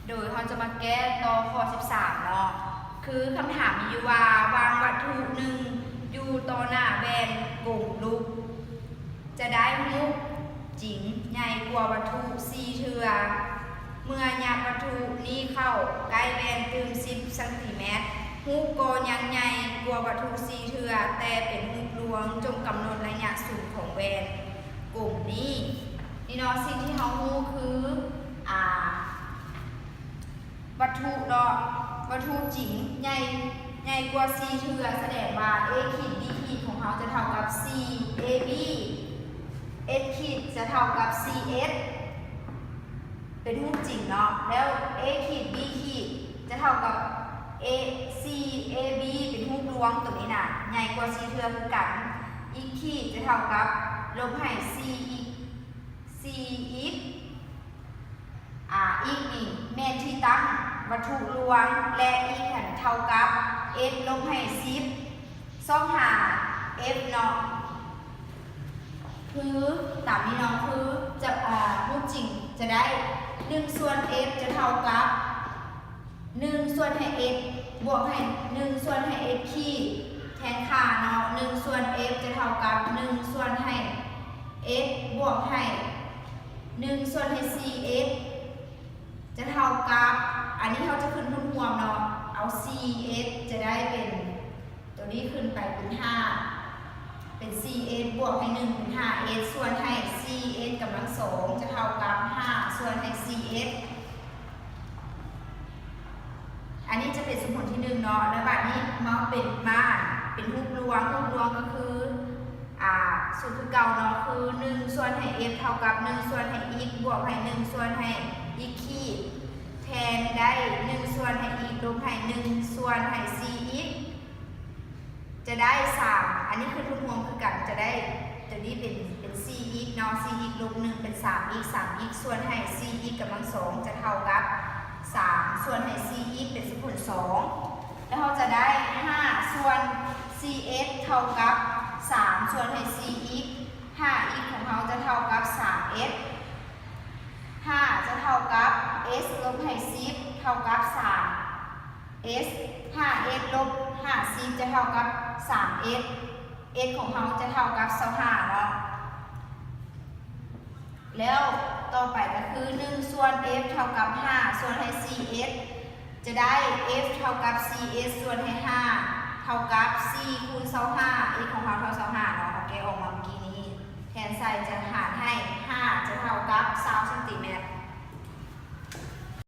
ໂດຍເຮົາຈະມາແກ້ຕໍ່ຂໍ້ສິບສາມເນາະ ຄືຄຳຖາມມີຢູ່ວ່າ ວາງວັດຖຸໜຶ່ງຢູ່ຕໍ່ໜ້າແວ່ນກົງລຸກ ຈະໄດ້ຮູບຈິງໃຫຍ່ກວ່າວັດຖຸສີ່ເທື່ອ. ເມື່ອຫຍັບວັດຖຸນີ້ເຂົ້າໃກ້ແວ່ນຕື່ມສິບຊັງຕີແມັດ, ຮູບກໍຍັງໃຫຍ່ກວ່າວັດຖຸສີ່ເທື່ອ ແຕ່ເປັນຮູບລວງ. ຈົ່ງກຳນົດໄລຍະສູນຂອງແວ່ນກົງນີ້. ນີ້ເນາະ ສິ່ງທີ່ເຮົາຮູ້ຄື ອ່າ ວັດຖຸເນາະ ວັດຖຸຈິງໃຫຍ່ ໃຫຍ່ກວ່າສີ່ເທື່ອ ສະແດງວ່າ A ຂີດ B ຂີດຂອງເຮົາຈະເທົ່າກັບສີ່ A B, H ຂີດຈະເທົ່າກັບສີ່ H ເປັນຮູບຈິງເນາະ ແລ້ວ A ຂີດ B ຂີດຈະເທົ່າກັບ A ສີ່ A B ເປັນຮູບລວງ ໂຕນີ້ນະ ໃຫຍ່ກວ່າສີ່ເທື່ອຄືກັນ. X ຂີດຈະເທົ່າກັບລົບໃຫ້ສີ່ X ສີ່ X ອາ X ນີ້ແມ່ນທີ່ຕັ້ງວັດຖຸລວງ ແລະ X ຫັ້ນເທົ່າກັບ H ລົບໃຫ້ສິບ ຊອກຫາ F ເນາະ ຄືຕາມນີ້ເນາະ ຄືຈະ ອາ ຮູບຈິງຈະໄດ້ ໜຶ່ງສ່ວນ F ຈະເທົ່າກັບ ໜຶ່ງສ່ວນໃຫ້ H ບວກໃຫ້ ໜຶ່ງສ່ວນໃຫ້ H ຂີດ ແທນຄ່າເນາະ ໜຶ່ງສ່ວນ F ຈະເທົ່າກັບ ໜຶ່ງສ່ວນໃຫ້ H ບວກໃຫ້ ໜຶ່ງສ່ວນໃຫ້ສີ່ H ຈະເທົ່າກັບ ອັນນີ້ເຮົາຈະຂຶ້ນຮູບຮວມເນາະ ເອົາສີ່ H ຈະໄດ້ເປັນ ໂຕນີ້ຂຶ້ນໄປເປັນຫ້າ ເປັນສີ່ H ບວກໃຫ້ໜຶ່ງເປັນຫ້າ H ສ່ວນໃຫ້ສີ່ H ກຳລັງສອງ ຈະເທົ່າກັບຫ້າສ່ວນໃຫ້ສີ່ H. ອັນນີ້ຈະເປັນສົມຜົນທີໜຶ່ງເນາະ ແລ້ວບາດນີ້ມາເປັນ ມາເປັນຮູບລວງ ຮູບລວງກໍຄື ອາ ສູດຄືເກົ່າເນາະ ຄືໜຶ່ງສ່ວນໃຫ້ F ເທົ່າກັບໜຶ່ງສ່ວນໃຫ້ X ບວກໃຫ້ໜຶ່ງສ່ວນໃຫ້ X ຂີດ ແທນໄດ້ໜຶ່ງສ່ວນໃຫ້ X ລົບໃຫ້ໜຶ່ງສ່ວນໃຫ້ສີ່ X ຈະໄດ້ສາມ ອັນນີ້ຄືລວມໆຄືກັນ ຈະໄດ້ ໂຕນີ້ເປັນ ເປັນສີ່ X ເນາະ ສີ່ X ລົບໜຶ່ງເປັນສາມ X ສາມ X ສ່ວນໃຫ້ສີ່ X ກຳລັງສອງ ຈະເທົ່າກັບສາມສ່ວນໃຫ້ສີ່ X ເປັນສົມຜົນສອງ ແລ້ວເຮົາຈະໄດ້ຫ້າສ່ວນສີ່ H ເທົ່າກັບສາມສ່ວນໃຫ້ສີ່ X ຫ້າ X ຂອງເຮົາຈະເທົ່າກັບສາມ H ຫ້າຈະເທົ່າກັບ H ລົບໃຫ້ສິບເທົ່າກັບສາມ H ຫ້າ H ລົບຫ້າສິບຈະເທົ່າກັບສາມ H H ຂອງເຮົາຈະເທົ່າກັບຊາວຫ້າເນາະ ແລ້ວຕໍ່ໄປກໍຄືໜຶ່ງສ່ວນ F ເທົ່າກັບຫ້າສ່ວນໃຫ້ສີ່ H ຈະໄດ້ F ເທົ່າກັບສີ່ H ສ່ວນໃຫ້ຫ້າເທົ່າກັບສີ່ຄູນຊາວຫ້າ H ຂອງເຮົາເທົ່າຊາວຫ້າເນາະ ເຮົາແກ້ອອກມາເມື່ອກີ້ນີ້ ແທນໃສ່ຈະຫານໃຫ້ຫ້າຈະເທົ່າກັບຊາວຊັງຕີແມັດ